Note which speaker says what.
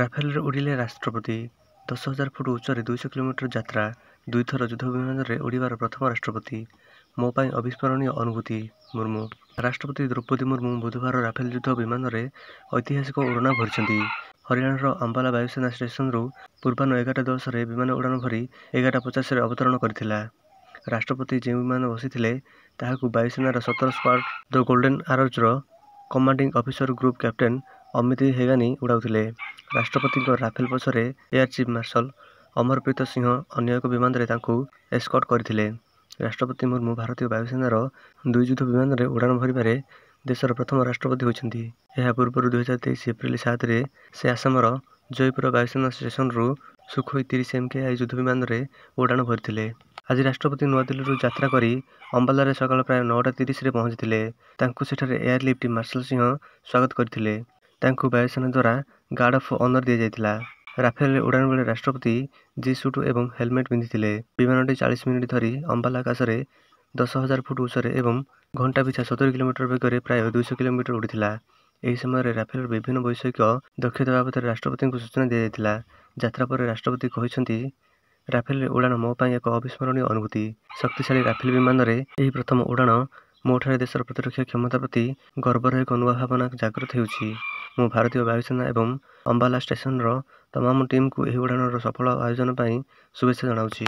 Speaker 1: ରାଫେଲରେ ଉଡ଼ିଲେ ରାଷ୍ଟ୍ରପତି। 10,000 ଫୁଟ ଉଚ୍ଚରେ 200 କିଲୋମିଟର ଯାତ୍ରା। ଦୁଇଥର ଯୁଦ୍ଧ ବିମାନରେ ଉଡ଼ିବାର ପ୍ରଥମ ରାଷ୍ଟ୍ରପତି। ମୋ ପାଇଁ ଅବିସ୍ମରଣୀୟ ଅନୁଭୂତି: ମୁର୍ମୁ। ରାଷ୍ଟ୍ରପତି ଦ୍ରୌପଦୀ ମୁର୍ମୁ ବୁଧବାର ରାଫେଲ ଯୁଦ୍ଧ ବିମାନରେ ଐତିହାସିକ ଉଡ଼ାଣ ଭରିଛନ୍ତି। ହରିୟାଣାର ଅମ୍ବାଲା ବାୟୁସେନା ଷ୍ଟେସନରୁ ପୂର୍ବାହ୍ନ 11:10ରେ ବିମାନ ଉଡ଼ାଣ ଭରି 11:50ରେ ଅବତରଣ କରିଥିଲା। ରାଷ୍ଟ୍ରପତି ଯେଉଁ ବିମାନରେ ବସିଥିଲେ, ତାହାକୁ ବାୟୁସେନାର 17 ସ୍କ୍ୱାଡ୍ରନ ଦ ଗୋଲ୍ଡେନ ଆରୋଜର commanding officer group captain Amit Hegani ଉଡ଼ାଉଥିଲେ। ରାଷ୍ଟ୍ରପତିଙ୍କ ରାଫେଲ ପଛରେ air chief marshal Amarpreet Singh ଅନ୍ୟ ଏକ ବିମାନରେ ତାଙ୍କୁ ଏସ୍କର୍ଟ କରିଥିଲେ। ରାଷ୍ଟ୍ରପତି ମୁର୍ମୁ ଭାରତୀୟ ବାୟୁସେନାର ଦୁଇ ଯୁଦ୍ଧ ବିମାନରେ ଉଡ଼ାଣ ଭରିବାରେ ଦେଶର ପ୍ରଥମ ରାଷ୍ଟ୍ରପତି ହୋଇଛନ୍ତି। ଏହା ପୂର୍ବରୁ 2023 ଏପ୍ରିଲ 7ରେ ସେ ଆସାମର ଜୟପୁର ବାୟୁସେନା ଷ୍ଟେସନରୁ ସୁଖୋଇ 30 ଏମକେଆଇ ଯୁଦ୍ଧ ବିମାନରେ ଉଡ଼ାଣ ଭରିଥିଲେ। ଆଜି ରାଷ୍ଟ୍ରପତି ନୂଆଦିଲ୍ଲୀରୁ ଯାତ୍ରା କରି ଅମ୍ବାଲାରେ ସକାଳ ପ୍ରାୟ 9:30ରେ ପହଞ୍ଚିଥିଲେ। ତାଙ୍କୁ ସେଠାରେ ଏୟାର ଲିଫ୍ଟ ମାର୍ଶାଲ ସିଂହ ସ୍ୱାଗତ କରିଥିଲେ। ତାଙ୍କୁ ବାୟୁସେନା ଦ୍ୱାରା ଗାର୍ଡ ଅଫ ଅନର ଦିଆଯାଇଥିଲା। ରାଫେଲରେ ଉଡ଼ାଣ ବେଳେ ରାଷ୍ଟ୍ରପତି ଜି-ସୁଟ ଏବଂ ହେଲମେଟ ପିନ୍ଧିଥିଲେ। ବିମାନଟି 40 ମିନିଟ ଧରି ଅମ୍ବାଲା ଆକାଶରେ 10,000 ଫୁଟ ଉଚ୍ଚରେ ଏବଂ ଘଣ୍ଟା ପିଛା 70 କିଲୋମିଟର ବେଗରେ ପ୍ରାୟ 200 କିଲୋମିଟର ଉଡ଼ିଥିଲା। ଏହି ସମୟରେ ରାଫେଲର ବିଭିନ୍ନ ବୈଷୟିକ ଦକ୍ଷତା ବାବଦରେ ରାଷ୍ଟ୍ରପତିଙ୍କୁ ସୂଚନା ଦିଆଯାଇଥିଲା। ଯାତ୍ରା ପରେ ରାଷ୍ଟ୍ରପତି କହିଛନ୍ତି, ରାଫେଲରେ ଉଡ଼ାଣ ମୋ ପାଇଁ ଏକ ଅବିସ୍ମରଣୀୟ ଅନୁଭୂତି। ଶକ୍ତିଶାଳୀ ରାଫେଲ ବିମାନରେ ଏହି ପ୍ରଥମ ଉଡ଼ାଣ ମୋଠାରେ ଦେଶର ପ୍ରତିରକ୍ଷା କ୍ଷମତା ପ୍ରତି ଗର୍ବର ଏକ ନୂଆ ଭାବନା ଜାଗ୍ରତ ହେଉଛି। ମୁଁ ଭାରତୀୟ ବାୟୁସେନା ଏବଂ ଅମ୍ବାଲା ଷ୍ଟେସନର ତମାମ ଟିମକୁ ଏହି ଉଡ଼ାଣର ସଫଳ ଆୟୋଜନ ପାଇଁ ଶୁଭେଚ୍ଛା ଜଣାଉଛି।